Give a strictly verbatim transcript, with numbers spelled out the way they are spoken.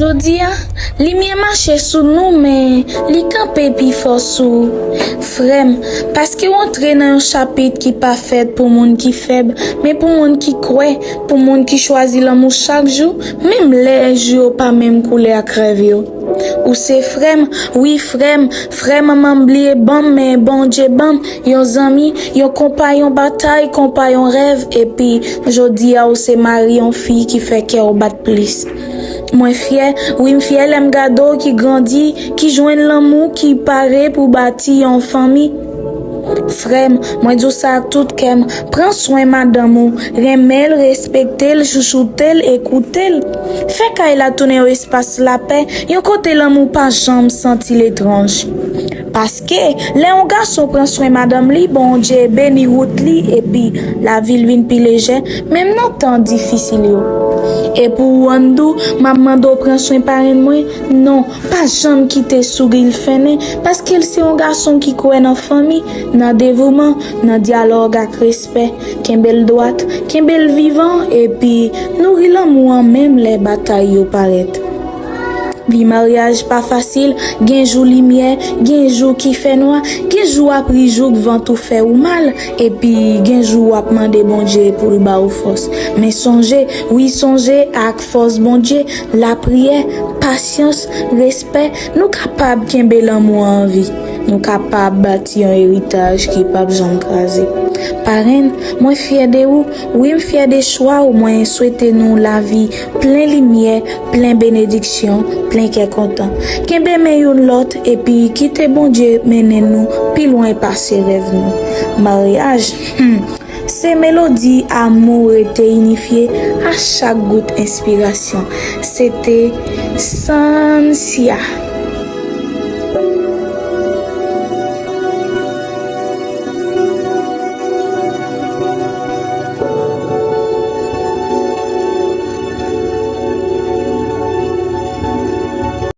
Jodi a, limyè mache sou nou, men li kanpe pi fò sou ou. Frè m, paske w antre nan yon chapit ki pa fèt pou moun ki fèb, men pou moun ki kwè, pou moun ki chwazi lanmou chak jou, menm lè jou yo pa menm koulè ak rèv yo. Ou se frè m, wi, frè m, frè m, manman m bliye ban m, men Bondye ban m yon zanmi, yon konpayon batay, konpayon rèv, epi jodi a ou se mari yon fi ki fè kè w bat plis. Mwen fyè, wi, m fyè lè m gade w ki grandi, ki jwenn lanmou, ki pare pou bati yon fanmi. Frè m, mwen di w sa ak tout kè m, pran swen madanm ou, renmen l, respekte l, chouchoute l, ekoute l. Fè kay la tounen yon espas lapè, yon kote lanmou pa janm santi l etranj. Paske, lè yon gason pran swen madanm li, Bondye beni wout li, epi lavi l vin pi lejè, menm nan tan difisil yo. E pou ou, Andou, m ap mande w pran swen parenn mwen, non, pa janm kite souri l fennen, paske l se yon gason ki kwè nan fanmi, nan devouman, nan dyalòg ak respè. Kenbe l dwat, kenbe l vivan, epi nouri lanmou an menm lè batay yo parèt. Vi maryaj pa fasil, gen jou limyè, gen jou ki fè nwa, gen jou w ap ri jouk vant ou fè ou mal, epi gen jou w ap mande Bondye pou l ba ou fòs. Men sonje, wi, sonje, ak fòs Bondye, lapriyè, pasyans, respè, nou kapab kenbe lanmou an vi. Nou kapab bati yon eritaj ki p ap janm kraze. Parenn, mwen fyè de ou, wi, m fyè de chwa w, mwen swete nou lavi plen limyè, plen benediksyon, plen kè kontan. Kenbe men youn lòt, epi kite Bondye mennen nou pi lwen pase rèv nou. Maryaj, hmm, se melodi amou rete inifye a chak gout enspirasyon. Se te Sansia.